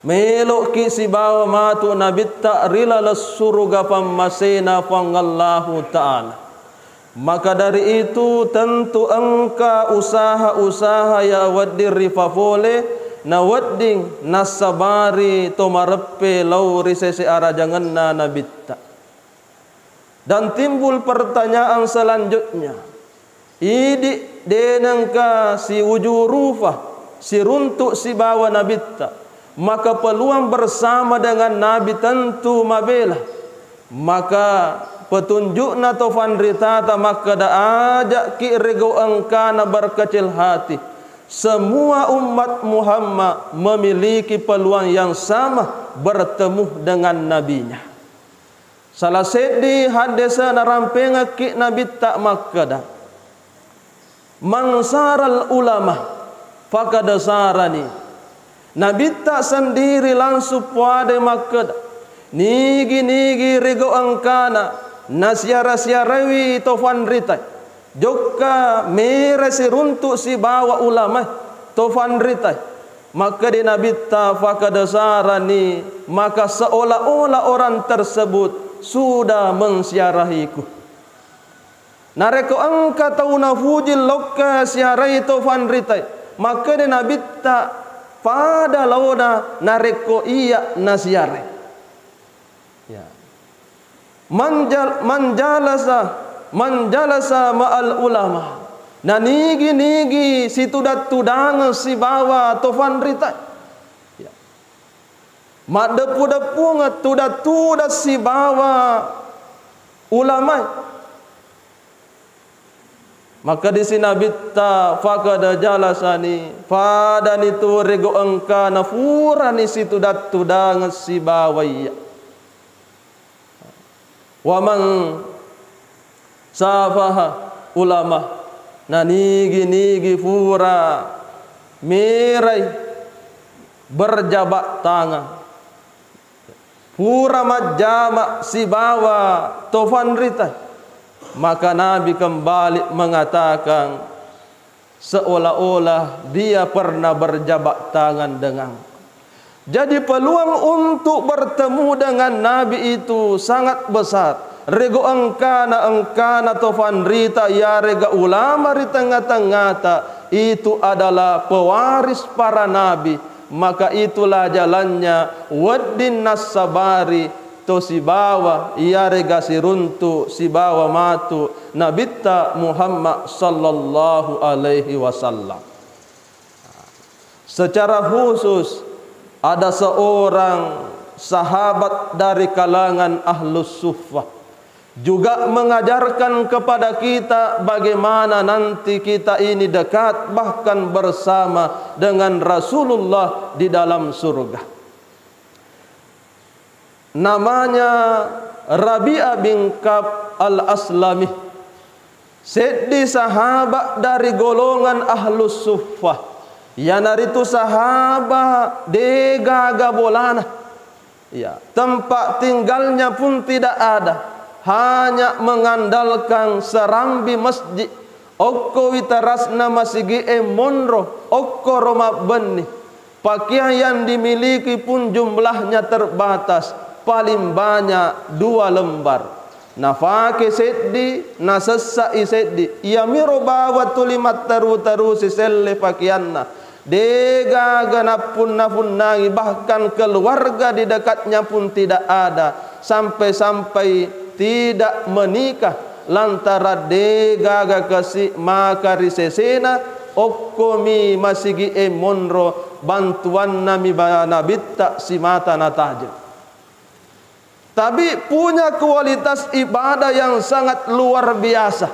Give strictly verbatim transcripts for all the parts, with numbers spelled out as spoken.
Melo'ki sibawa matu Nabitta ri laleng suruga pammasena Puang Allahu Ta'ala. Maka dari itu, tentu engka usaha-usaha ya wedding ripapole, na wedding nassabari to mareppe lao ri sese arajangenna Nabitta. Dan timbul pertanyaan selanjutnya, idi' de' nengka siuju rupa, siruntu' sibawa Nabitta, maka peluang bersama dengan Nabi tentu mabela. Maka petunjukna to fanritata makkeda, aja'ki' ri gau engkana berkecil hati. Semua umat Muhammad memiliki peluang yang sama bertemu dengan nabinya. Salah seddi haddese' narampengekki' Nabitta makkeda, "Man saral ulama faqad sarani." Nabitta sendiri langsung poade makkeda, nigi-nigi ri gau engkana nasiara-siarewi to fanritae. Jokka mere siruntu' sibawa ulamae to fanritae. Makkeda Nabitta, "Faqad sarani," maka seolah-olah orang tersebut sudah mensiarahiku. Narekko engka tau nafuji lokka siarai to fanritae, makkeda Nabitta, pada laona narekko iya nasiarai. Ya. Manjal-, manjalasa, manjalasa ma'al ulama. Na nigi-nigi situdang-tudangeng sibawa to fanrita. Ya. Maddeppu-deppungeng tudang-tudang sibawa ulamae. Makkedisi Nabitta, "Faqad jalasani," padani tu ri gau engkana furani situdang-tudangeng sibawa iyya. Wa man safaha ulama, na nigi-nigi fura merai berjabat tangan. Pura majjama sibawa to fanrita, maka Nabi kembali mengatakan, seolah-olah dia pernah berjabat tangan denganku. Jadi, peluang untuk bertemu dengan Nabi itu sangat besar. Ri gau engkana, engkana to fanrita, iyarega ulama ri tengnga-tengngata, itu adalah pewaris para nabi. Maka itulah jalannya wedding nassabari to sibawa iyarega siruntu sibawa matu Nabitta Muhammad sallallahu alaihi wasallam. Secara khusus, ada seorang sahabat dari kalangan Ahlus Suffah juga mengajarkan kepada kita bagaimana nanti kita ini dekat, bahkan bersama dengan Rasulullah di dalam surga. Namanya Rabi'ah bin Ka'b Al-Aslami. Seddi sahabat dari golongan Ahlus Suffah. Iyanaritu sahabat degaga bolana. Ya, tempat tinggalnya pun tidak ada, hanya mengandalkan serambi masjid, okko witarasna masigi'e monro, okkoro mabbenni. Pakaian yang dimiliki pun jumlahnya terbatas, paling banyak dua lembar. Nafake seddi, nasessa'i seddi. Iyamiro bawang tuli matteru-terusi selle pakeanna. Degaga nappunna-punnangi, bahkan keluarga di dekatnya pun tidak ada. Sampai-sampai tidak menikah lantaran degaga kasi maka ri sesena, okkomi masigi'e monro, bantuannami ba-, Nabitta simata natajeng. Tapi punya kualitas ibadah yang sangat luar biasa.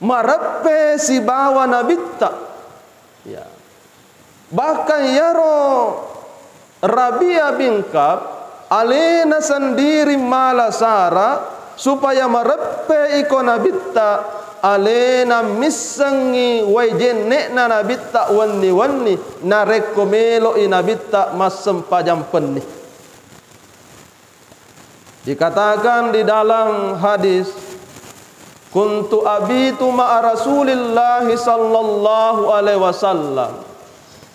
Mareppe sibawa Nabitta. Ya. Bahkan iyaro Rabi'ah bin Ka'b, alena sendiri mala sara supaya mareppe iko Nabitta, alena missengngi wai jenne'na Nabitta wenni-wenni, narekko melo'i Nabitta massempajang penni. Dikatakan di dalam hadis, "Kuntu abitu ma'a Rasulillahi sallallahu alaihi wasallam."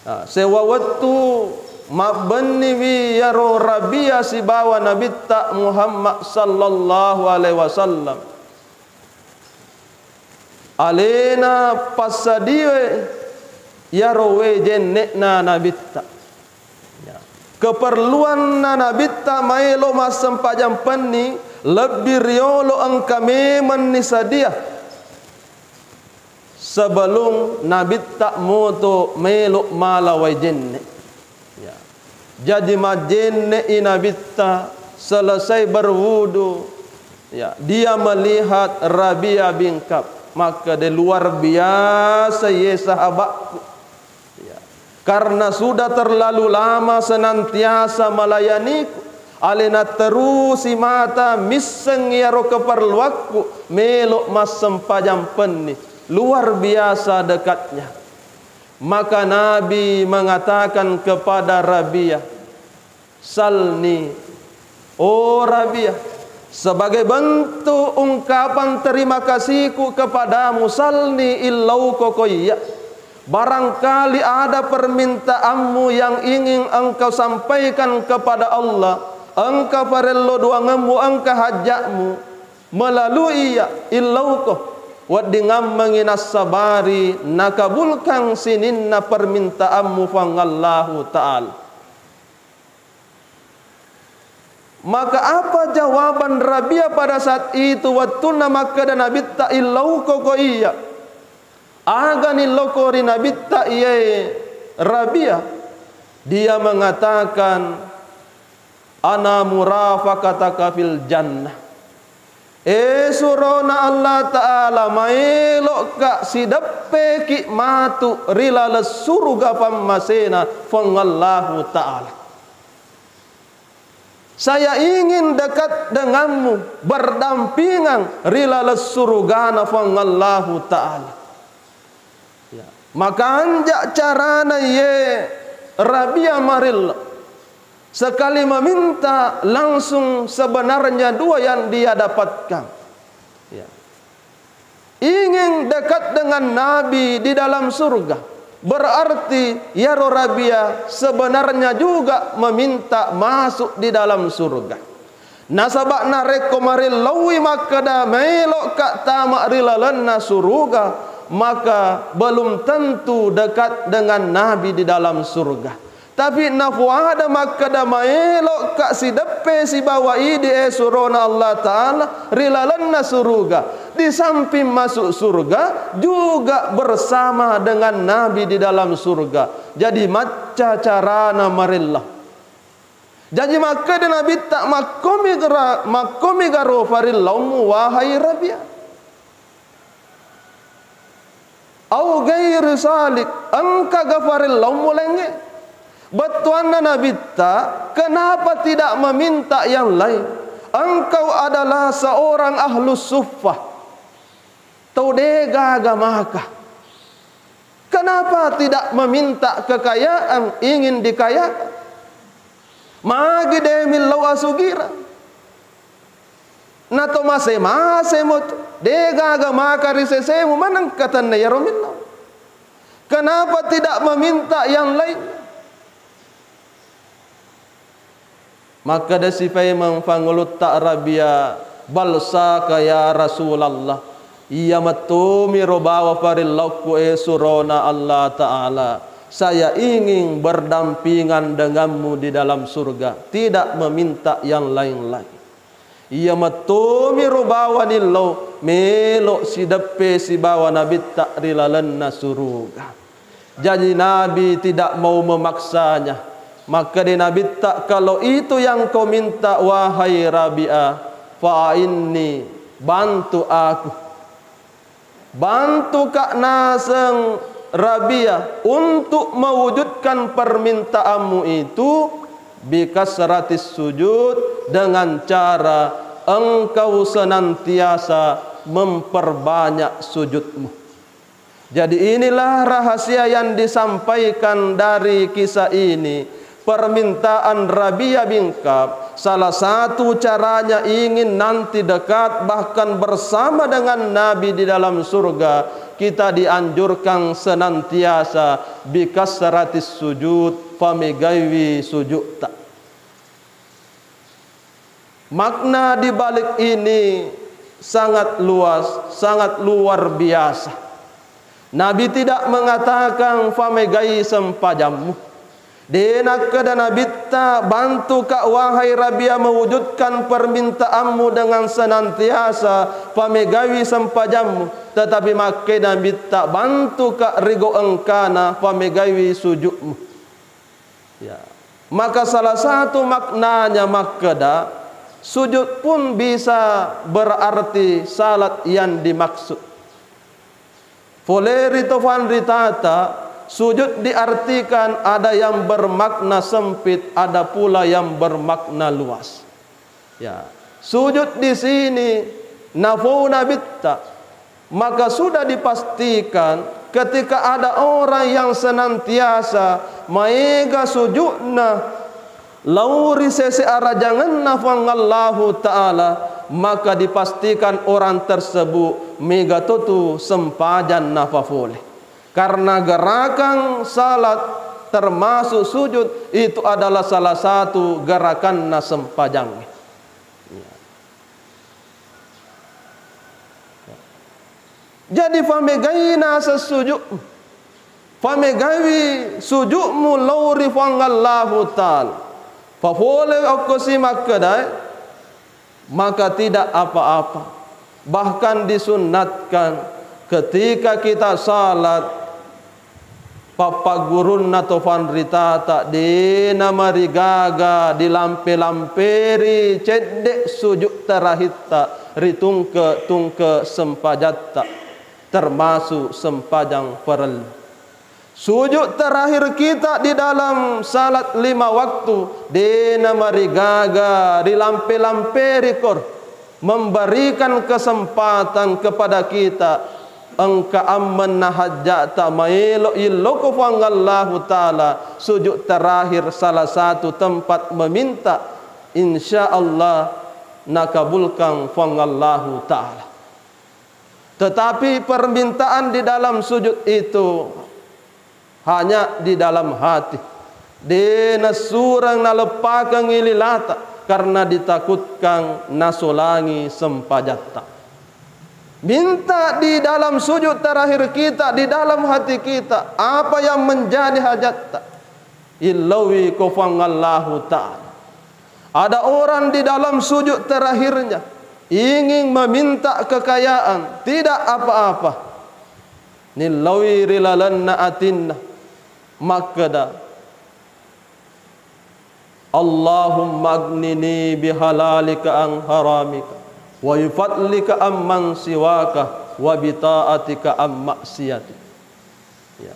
Nah, sewa wettu Mabbenniwi iyaro Rabia sibawa Nabitta Muhammad sallallahu alaihi wasallam. Alena passadie iyaro wae jenne'na Nabitta. Ya. Keperluanna Nabitta maelo massempajang penni lebbi riolo engka memenni sadia sebelum Nabitta moto melo mala wae jenne. Ya. Jaji majjenne'i Nabitta, selesai berwudu, ya, dia melihat Rabia bin Ka'ab. Makkeda, luar biasa ye sahabatku. Ya. Karena sudah terlalu lama senantiasa melayaniku. Alena terusi mata misseng iyaro keperluakku, melo massempajang penni. Luar biasa dekatnya. Maka Nabi mengatakan kepada Rabia, "Salni, oh Rabia, sebagai bentuk ungkapan terima kasihku kepadamu, salni, illauko ko iya. Barangkali ada permintaanmu yang ingin engkau sampaikan kepada Allah, engka parello duangemmu, engka hajatmu." Melalui iya, illauko, weddingammengi nassabari nakabulkang sininna permintaanmu Puang Allahu Ta'ala. Maka apa jawaban Rabia pada saat itu, wettunna makkeda Nabitta, "Illauko ko iya"? Aga nilloko ri Nabitta iyae Rabia? Dia mengatakan, "Ana murafaqataka fil jannah." Eh, surona Allah Ta'ala, maelokka sideppeki matu ri laleng suruga pammasena Puang Allahu Ta'ala. Saya ingin dekat denganmu, berdampingan ri laleng surugana Puang Allahu Ta'ala. Ya. Makanja carana ye Rabia marilla. Sekali meminta, langsung sebenarnya dua yang dia dapatkan. Ya. Ingin dekat dengan Nabi di dalam surga. Berarti yaro Rabia sebenarnya juga meminta masuk di dalam surga. Nasaba narekko marellauwi makkeda, "Maelokka tama ri lalenna suruga," maka belum tentu dekat dengan Nabi di dalam surga. Tapi nafuada makkeda, "Maelokka sideppe sibawa idi, eh, surona Allah Ta'ala ri lalenna suruga." Di samping masuk surga, juga bersama dengan Nabi di dalam surga. Jadi macca carana marella. Jaji makkeda Nabitta, "Makkomi gera-, makkomi garo farillaummu, wahai Rabia? Au ghairi salik, engkaga farillaummu laingnge?" Bettuanna Nabitta, "Kenapa tidak meminta yang lain? Engkau adalah seorang ahlus suffah." Tau degaga maka. Kenapa tidak meminta kekayaan, ingin dikaya? Magi de millau asugira? Nato mase-masemo tu, degaga maka ri sesemu, manengka tenna yaro millau. Kenapa tidak meminta yang lain? Makkedasi paimeng pangulutta Rabia, "Bal saka ya Rasulallah, iya mettomiro bawa farillaukku, eh, surona Allah Ta'ala. Saya ingin berdampingan denganmu di dalam surga, tidak meminta yang lain-lain." Iya mettomiro bawa nillau, melo sideppe sibawa Nabitta ri lalenna suruga. Jaji Nabi tidak mau memaksanya. Makkeda Nabitta, "Kalau itu yang kau minta, wahai Rabi'ah, fa'inni, bantu aku. Bantuka naseng, Rabi'ah, untuk mewujudkan permintaanmu itu, bikasratis sujud, dengan cara engkau senantiasa memperbanyak sujudmu." Jadi, inilah rahasia yang disampaikan dari kisah ini. Permintaan Rabia bin Ka'ab, salah satu caranya ingin nanti dekat, bahkan bersama dengan Nabi di dalam surga, kita dianjurkan senantiasa bikasratis sujud, famegaiwi suju'ta. Makna di balik ini sangat luas, sangat luar biasa. Nabi tidak mengatakan, "Famegai sempajammu." De nakkeda Nabitta, "Bantuka, wahai Rabia, mewujudkan permintaanmu dengan senantiasa famegaiwi sempajammu." Tetapi makkeda Nabitta, "Bantuka, rigo engkana famegaiwi suju'mu." Ya. Maka salah satu maknanya makkeda, sujud pun bisa berarti salat yang dimaksud. Fole ri to fanritata, sujud diartikan ada yang bermakna sempit, ada pula yang bermakna luas. Ya, sujud di sini nafou Nabitta, maka sudah dipastikan ketika ada orang yang senantiasa maega sujudna lao ri sese arajangenna Puang Allahu Ta'ala, maka dipastikan orang tersebut mega totu sempajang nafafole. Karena gerakan salat termasuk sujud itu adalah salah satu gerakanna sempajang. Jadi, famegaina sesujud, famegaiwi sujudmu lao ri Puang Allahu Ta'ala. Fafole okko si makkedae, maka tidak apa-apa. Bahkan disunnatkan ketika kita salat, pappaggurunna to fanritata, de namarigaga dilampe-lamperi cedde sujud terakhirta ri tungke-tungke sempajatta, termasuk sempajang farellu. Sujud terakhir kita di dalam salat lima waktu, de namarigaga rilampe-lamperi kor, memberikan kesempatan kepada kita, engka ammenna hajjata maelo illoko Puang Allahu Ta'ala, sujud terakhir salah satu tempat meminta, insya Allah nakabulkan Puang Allahu Ta'ala. Tetapi permintaan di dalam sujud itu hanya di dalam hati. De nasurang naleppakengngi lilata karena ditakutkan nasolangi sempajatta. Minta di dalam sujud terakhir kita, di dalam hati kita, apa yang menjadi hajatta. Illaui ko Puang Allahu Ta'ala. Ada orang di dalam sujud terakhirnya ingin meminta kekayaan, tidak apa-apa. Nillaui ri lalenna atinna makkeda, "Allahumma aghnini bihalalika an haramika, wa bifadlika amman siwaka, wa bitaatika an maksiatik." Ya.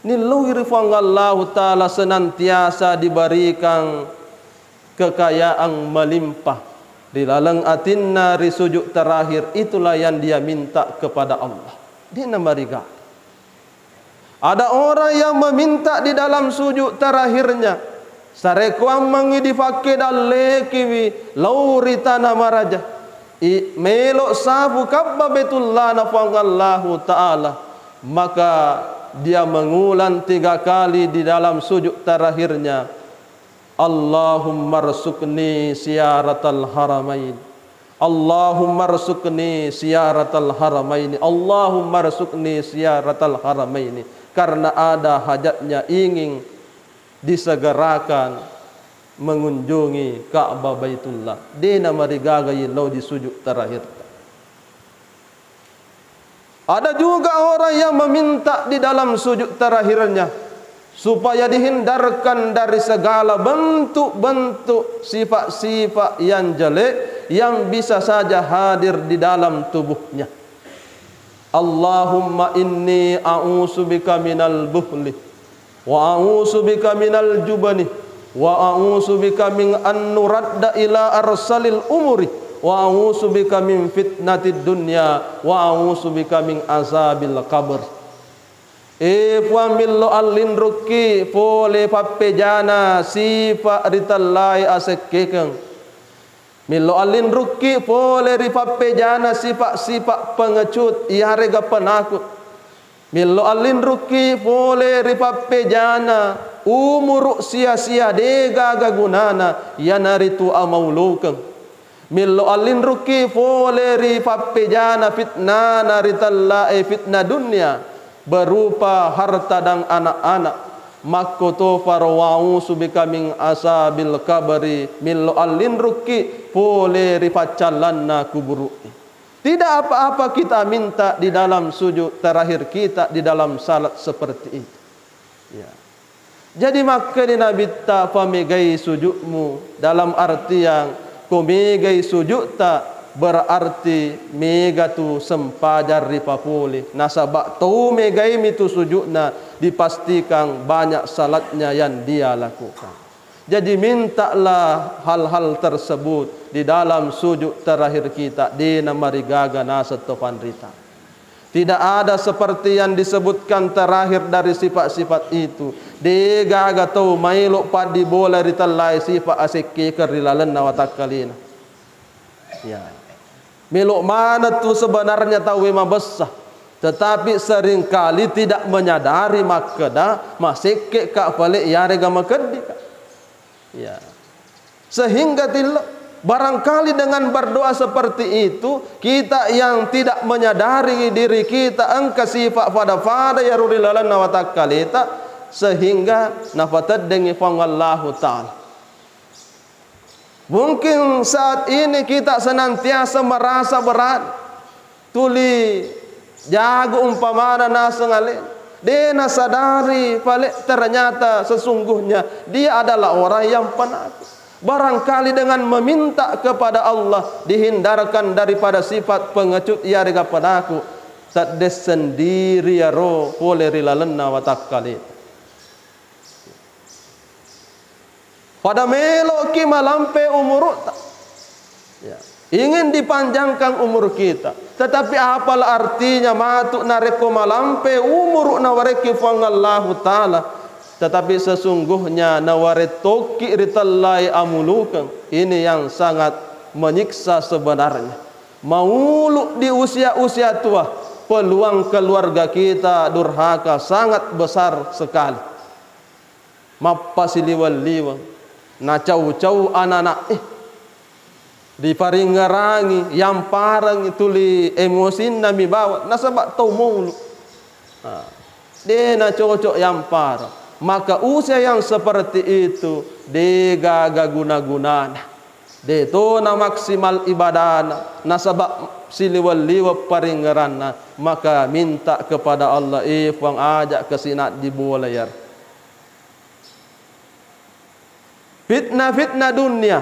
Nillaui ri Puang Allahu Ta'ala senantiasa diberikan kekayaan melimpah. Ri laleng atinna ri sujud terakhir, itulah yang dia minta kepada Allah. De namarigaga. Ada orang yang meminta di dalam sujud terakhirnya, sarekkuammengngi difakke dallekiwi lao ri tana maraja, i-, melo safu kabba Baitullana Puang Allahu Ta'ala, maka dia mengulang tiga kali di dalam sujud terakhirnya, "Allahumma rzuqni ziyaratal haramain. Allahumma rzuqni ziyaratal haramaini. Allahumma rzuqni ziyaratal haramaini." Karena ada hajatnya ingin disegerakan mengunjungi Ka'bah Baitullah. De namarigaga yellau di sujud terakhir. Ada juga orang yang meminta di dalam sujud terakhirnya supaya dihindarkan dari segala bentuk-bentuk sifat-sifat yang jelek yang bisa saja hadir di dalam tubuhnya. Allahumma inni a'udzubika minal bukhli, wa a'udzubika minal jubni, wa a'udzubika min an nuradda ila arzalil umuri, wa a'udzubika min fitnatid dunya, wa a'udzubika min azabil qabr. E Puang, millau allinrukki pole pappejana sifa ritellai asekkekeng. Millau allinrukki pole ri pappejana sifa-sifa pengecut iyarega penakut. Millau allinrukki pole ri pappejana Umuru sia-sia degaga gunana, iyanaritu amaulukeng. Millo allinrukki fole ri pappejana fitnana ri tellae fitna dunia, berupa harta dan anak-anak. Makkotofaro wa'udzubika min asabil kabri, millo allinrukki fole ri paccallanna kuburu'i. Tidak apa-apa kita minta di dalam sujud terakhir kita di dalam salat seperti itu. Ya. Jadi makkeda Nabitta, pamegai sujudmu, dalam artian ko megai sujudta berarti mega tu sempajang ripapole. Nasaba tau megaimi tu sujudna, dipastikan banyak salatnya yang dia lakukan. Jadi mintalah hal-hal tersebut di dalam sujud terakhir kita, dena marigaga naseng to panrita. Tidak ada seperti yang disebutkan terakhir dari sifat-sifat itu. Degaga tau maelo paddibola ri tellae sifa asekkekeng ri lalenna watakkalena. Ya. Melo maneng tu sebenarnya tauwe mabessa, tetapi seringkali tidak menyadari makkeda masekkeka pale yarega makeddika. Ya. Sehingga tilla, barangkali dengan berdoa seperti itu, kita yang tidak menyadari diri kita engka sifat pada-pada yaro ri lalenna watakkaleta, sehingga napateddengi Puang Allahu Ta'ala. Mungkin saat ini kita senantiasa merasa berat, tuli jago umpamana naseng ale. De nasadari pale ternyata sesungguhnya dia adalah orang yang penakut. Barangkali dengan meminta kepada Allah dihindarkan daripada sifat pengecut yarega penakut. Tedde sendiri yaro pole ri lalenna watakkale. Pada meloki malampe umuru'ta. Ya. Ingin dipanjangkan umur kita. Tetapi apalah artinya matu narekko malampe umuru nawarekki Puang Allahu Ta'ala. Tetapi sesungguhnya nawarettokki ritellai amulukeng. Ini yang sangat menyiksa sebenarnya. Maulu di usia-usia tua, peluang keluarga kita durhaka sangat besar sekali. Mappasiliweng-liweng, nacau-cau anana'e, diparingngerangi, yamparengngi tuli emosinna mi bawang, nasaba tau maulu. Nah, de nacocok yampareng. Maka usia yang seperti itu de gaga guna-gunana. De tona maksimal ibadana, nasaba siliweng-liweng paringngeranna, maka minta kepada Allah, eh Puang, ajak kesinaddi bola yar. Fitnah-fitnah dunia,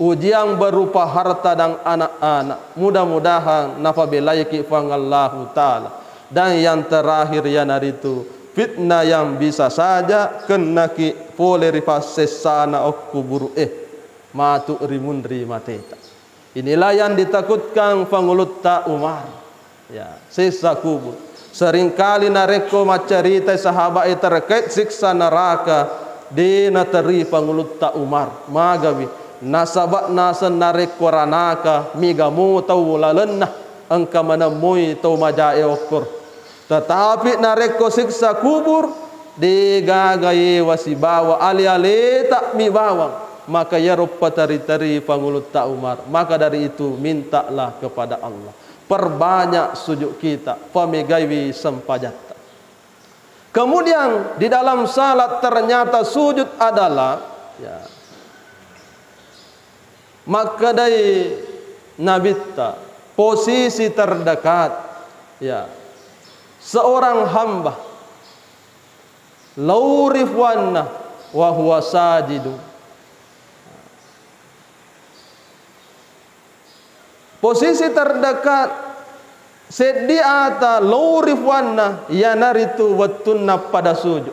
ujian berupa harta dan anak-anak, mudah-mudahan napabelaiki Puang Allahu Ta'ala. Dan yang terakhir yanaritu fitnah yang bisa saja kennaki pole ri passessana okkuburu'e, matu ri munri mateta. Inilah yang ditakutkan Pangulutta Umar. Ya, siksa kubur. Seringkali narekko maccaritai sahabat e terkait siksa neraka, de nateri Pangulutta Umar. Magawi? Nasaba naseng narekko ranaka, mega mo tau lalenna, engka maneng moi tau majae okkoro. Tetapi narekko siksa kubur, de gaga yewa sibawa ale-aleta mi bawang, maka iyaro pateri-teri Pangulutta Umar. Maka dari itu, mintalah kepada Allah. Perbanyak sujud kita, pamegaiwi sempajatta. Kemudian, di dalam salat ternyata sujud adalah, ya, makkedai Nabitta, posisi terdekat, ya, seorang hamba, laurifuanna wa huwa sajidun. Posisi terdekat seddi ata laurifuanna, iyanaritu wettunna pada sujud.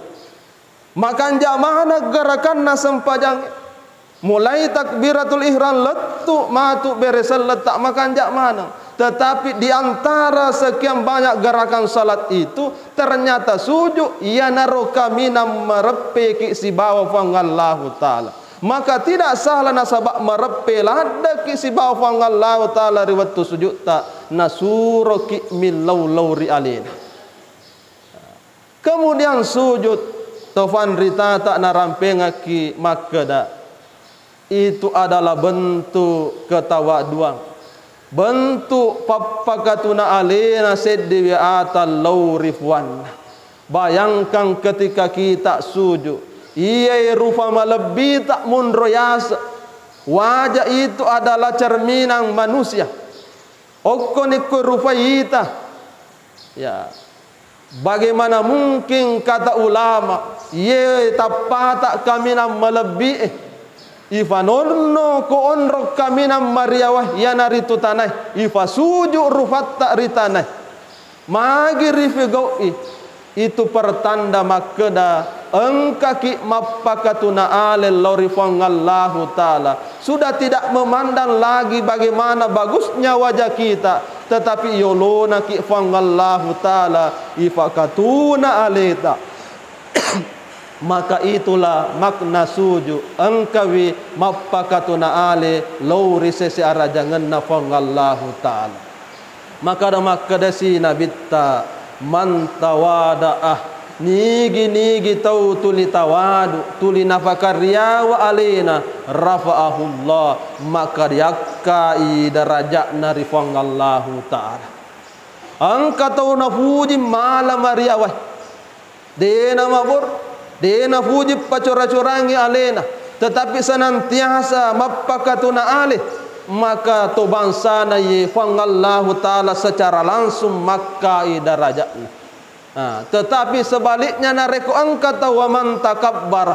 Makanja maneng gerakanna sempajangnge. Mulai takbiratul ihram lettu matu bere selletta makanja maneng. Tetapi di antara sekian banyak gerakan salat itu, ternyata sujud iyanaro kaminang mareppeki sibawa Puang Allahu Ta'ala. Maka tidak salah nasaba mareppe laddeki sibawa Puang Allahu Ta'ala ri wettu sujudta, nasuroki millau-lau ri alena. Kemudian sujud, Tofanritata narampengekki makkeda, itu adalah bentuk ketawaduan, bentuk pappakatuna alena seddiwi ata lao ri Fuanna. Bayangkan ketika kita sujud, iyai rufa malebbita monro yase. Wajah itu adalah cerminan manusia. Okkoni ko rufa ita. Ya. Bagaimana mungkin, kata ulama, iye tappata kaminang malebbi'e, ifanonno ko onrong kaminang mariawa, iyanaritu tanae, ifasuju rufatta ri tanae. Magi rifigau'i? Itu pertanda makkeda engkaki mappakatuna ale lao ri Fuang Allahu Ta'ala. Sudah tidak memandang lagi bagaimana bagusnya wajah kita, tetapi yolonaki Fuang Allahu Ta'ala ifakatuna aleta. Maka itulah makna sujud, engkawi mappakatuna ale lao ri sese arajangenna Fuang Allahu Ta'ala. Makkeda-, makkedasi Nabitta, "Man tawada'a," nigi-nigi tau tuli tawadu, tuli nafakariawa alena, "rafa'ahullah," maka yakkai daraja'na ri Fuang Allahu Ta'ala. Engka tau nafuji mala mariawai. Dena mabor, dena fuji pacora-corangi alena, tetapi senantiasa mappakatuna ale, maka to bangsana ye Fuang Allahu Ta'ala secara langsung makkai darajatna. Nah, tetapi sebaliknya, narekko engka tau wa man takabbara,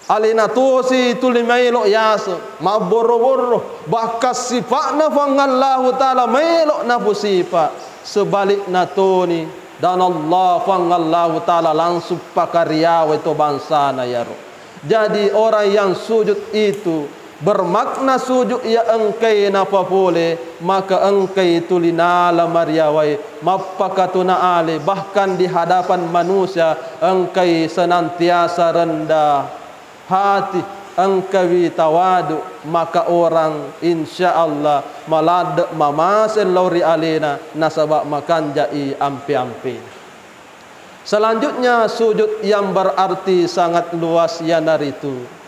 alena tosi tuli maelo yaseng, mabborro-borro, bahkan sifa'na Fuang Allahu Ta'ala maelo nafusifa. Sebalikna toni, dan Allah, Fuang Allahu Ta'ala langsung pakariawai to bangsana yaro. Jadi orang yang sujud itu bermakna sujud ya engkai napapole, maka engkai tuli nala mariawai, mappakatuna ale, bahkan di hadapan manusia engkai senantiasa rendah hati, engkawi tawadu, maka orang insya Allah maladde mamase lao ri alena nasaba makanjai ampe-ampena. Selanjutnya, sujud yang berarti sangat luas, iyanaritu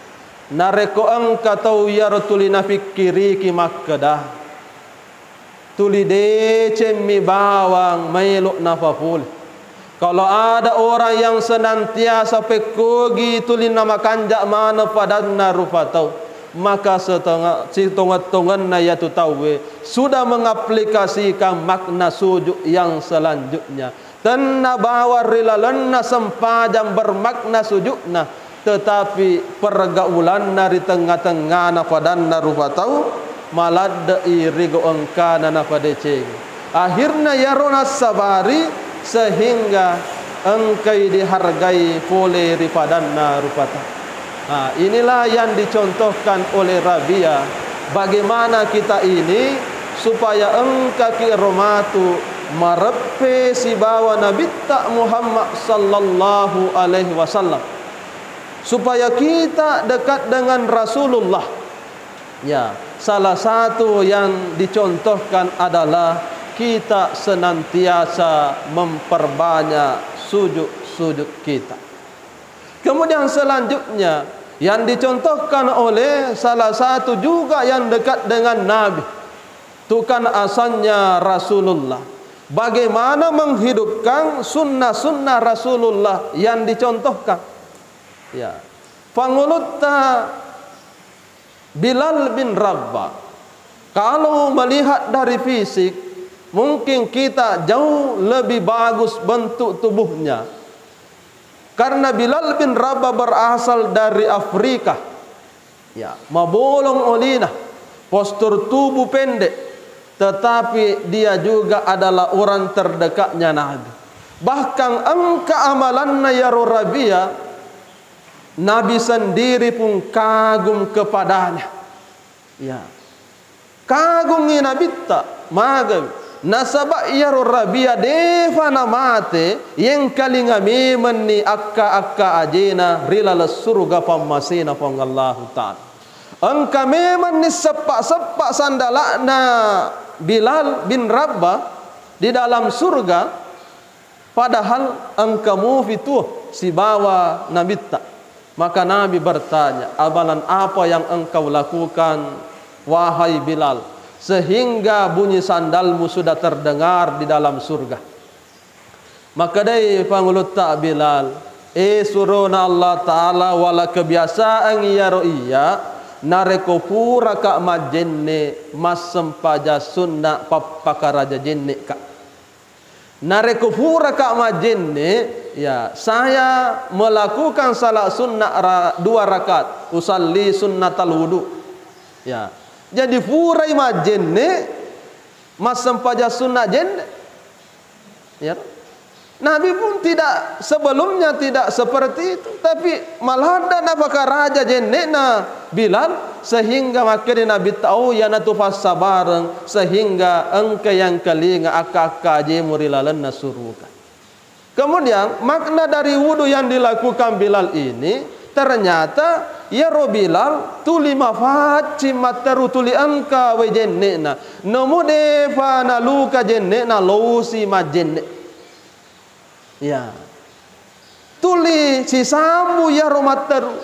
narekko engka tau iyaro tuli nafikkiriki makkeda, tuli decemmi bawang maelo nafapole. Kalau ada orang yang senantiasa pekkogi tuli namakanja maneng padanna rupa tau, maka setengah, sitongeng-tongenna yatu tauwe sudah mengaplikasikan makna sujud yang selanjutnya. Tenna bawang ri lalenna sempajang bermakna sujudna, tetapi pergaulanna ri tengnga-tengngana padanna rupa tau, maladde'i rigo engkana napadecengi. Akhirna iyaro nassabari sehingga engkai dihargai pole ri padanna rupa tau. Nah, inilah yang dicontohkan oleh Rabia. Bagaimana kita ini supaya engkaki romatu mareppe sibawa Nabitta Muhammad sallallahu alaihi wasallam, supaya kita dekat dengan Rasulullah. Ya, salah satu yang dicontohkan adalah kita senantiasa memperbanyak sujud-sujud kita. Kemudian selanjutnya yang dicontohkan oleh salah satu juga yang dekat dengan Nabi, tukang asannya Rasulullah. Bagaimana menghidupkan sunnah-sunnah Rasulullah yang dicontohkan. Ya. Pangulutta Bilal bin Rabah. Kalau melihat dari fisik, mungkin kita jauh lebih bagus bentuk tubuhnya. Karena Bilal bin Rabah berasal dari Afrika. Ya, mabolong olina, postur tubuh pendek, tetapi dia juga adalah orang terdekatnya Nabi. Bahkan engka amalanna yaro Rabia, Nabi sendiri pun kagum kepadanya. Ya. Kagungngi Nabitta, magai. Nasaba iyaro Rabia defa namate, yengkalinga memenni akka-akka ajena ri laleng suruga pammasena Puang Allahu Ta'ala. Engka memenni seppa-seppa sandala'na Bilal bin Rabah di dalam surga, padahal engka mufi tuo. sibawa Nabitta. Maka Nabi bertanya, "Amalan apa yang engkau lakukan, wahai Bilal, sehingga bunyi sandalmu sudah terdengar di dalam surga?" Makkedai pangulutta Bilal, "Eh, surona Allah Ta'ala, wala kebiasaan iyaro iya, narekko puraka majjenne, massempajang sunna pappakaraja jenneka. Narekko puraka majjenne, ya, saya melakukan salat sunna ra-, dua rakaat, usalli sunnatal wudu." Ya. Jadi purai majjenne, massempajang sunna jenne. Ya. Nabi pun tidak, sebelumnya tidak seperti itu, tapi maladda napakaraja jennena Bilal, sehingga makkeda Nabitta, "Oh, iyanatu fassabareng, sehingga engka yang kelinga akka-akka ajemu ri lalenna suruga." Kemudian, makna dari wudu yang dilakukan Bilal ini, ternyata iyaro Bilal tuli mafaccing matteru, tuli engka wai jenne'na. Nomu defa naluka jenne'na, losi majjenne. Ya. Tuli sisambu iyaro matteru.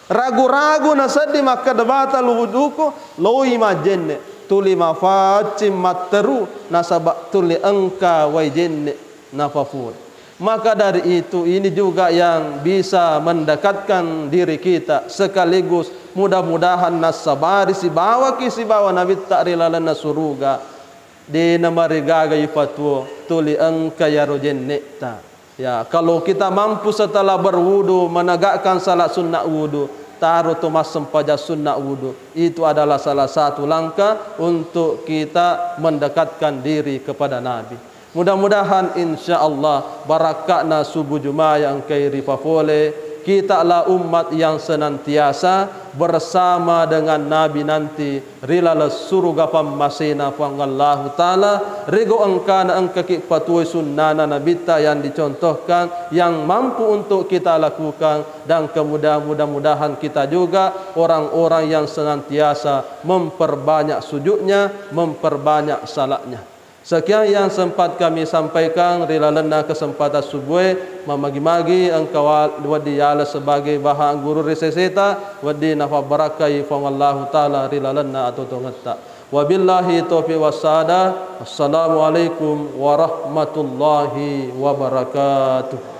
Ragu-ragu nasedding makkeda, "Batal wuduku," loi majjenne. Tuli mafaccing matteru, nasaba tuli engka wai jenne nafafur. Maka dari itu, ini juga yang bisa mendekatkan diri kita, sekaligus mudah-mudahan nassabari sibawaki sibawa Nabitta ri lalenna suruga. De namarigaga ipatuo, tuli engka iyaro jenne'ta. Ya, kalau kita mampu setelah berwudu menegakkan salat sunnah wudu, taro to massempajang sunnah wudu, itu adalah salah satu langkah untuk kita mendekatkan diri kepada Nabi. Mudah-mudahan, insya Allah, barakka'na subuh Jumat yang engkai ripafole, kitalah umat yang senantiasa bersama dengan Nabi nanti ri laleng suruga pammasena Puang Allahu Ta'ala, rego engkana engkaki patuoi sunnana Nabitta yang dicontohkan, yang mampu untuk kita lakukan, dan kemudian mudah-mudahan kita juga orang-orang yang senantiasa memperbanyak sujudnya, memperbanyak salatnya. Sekian yang sempat kami sampaikan ri lalenna kesempatan subuhe, mamagi-magi engka wa-, wedding yala sebagai bahan guru ri seseta, wedding nafabbarakkai Puang Allahu Ta'ala ri lalenna atotongetta. Wabillahi taufiq wassadah. Assalamualaikum warahmatullahi wabarakatuh.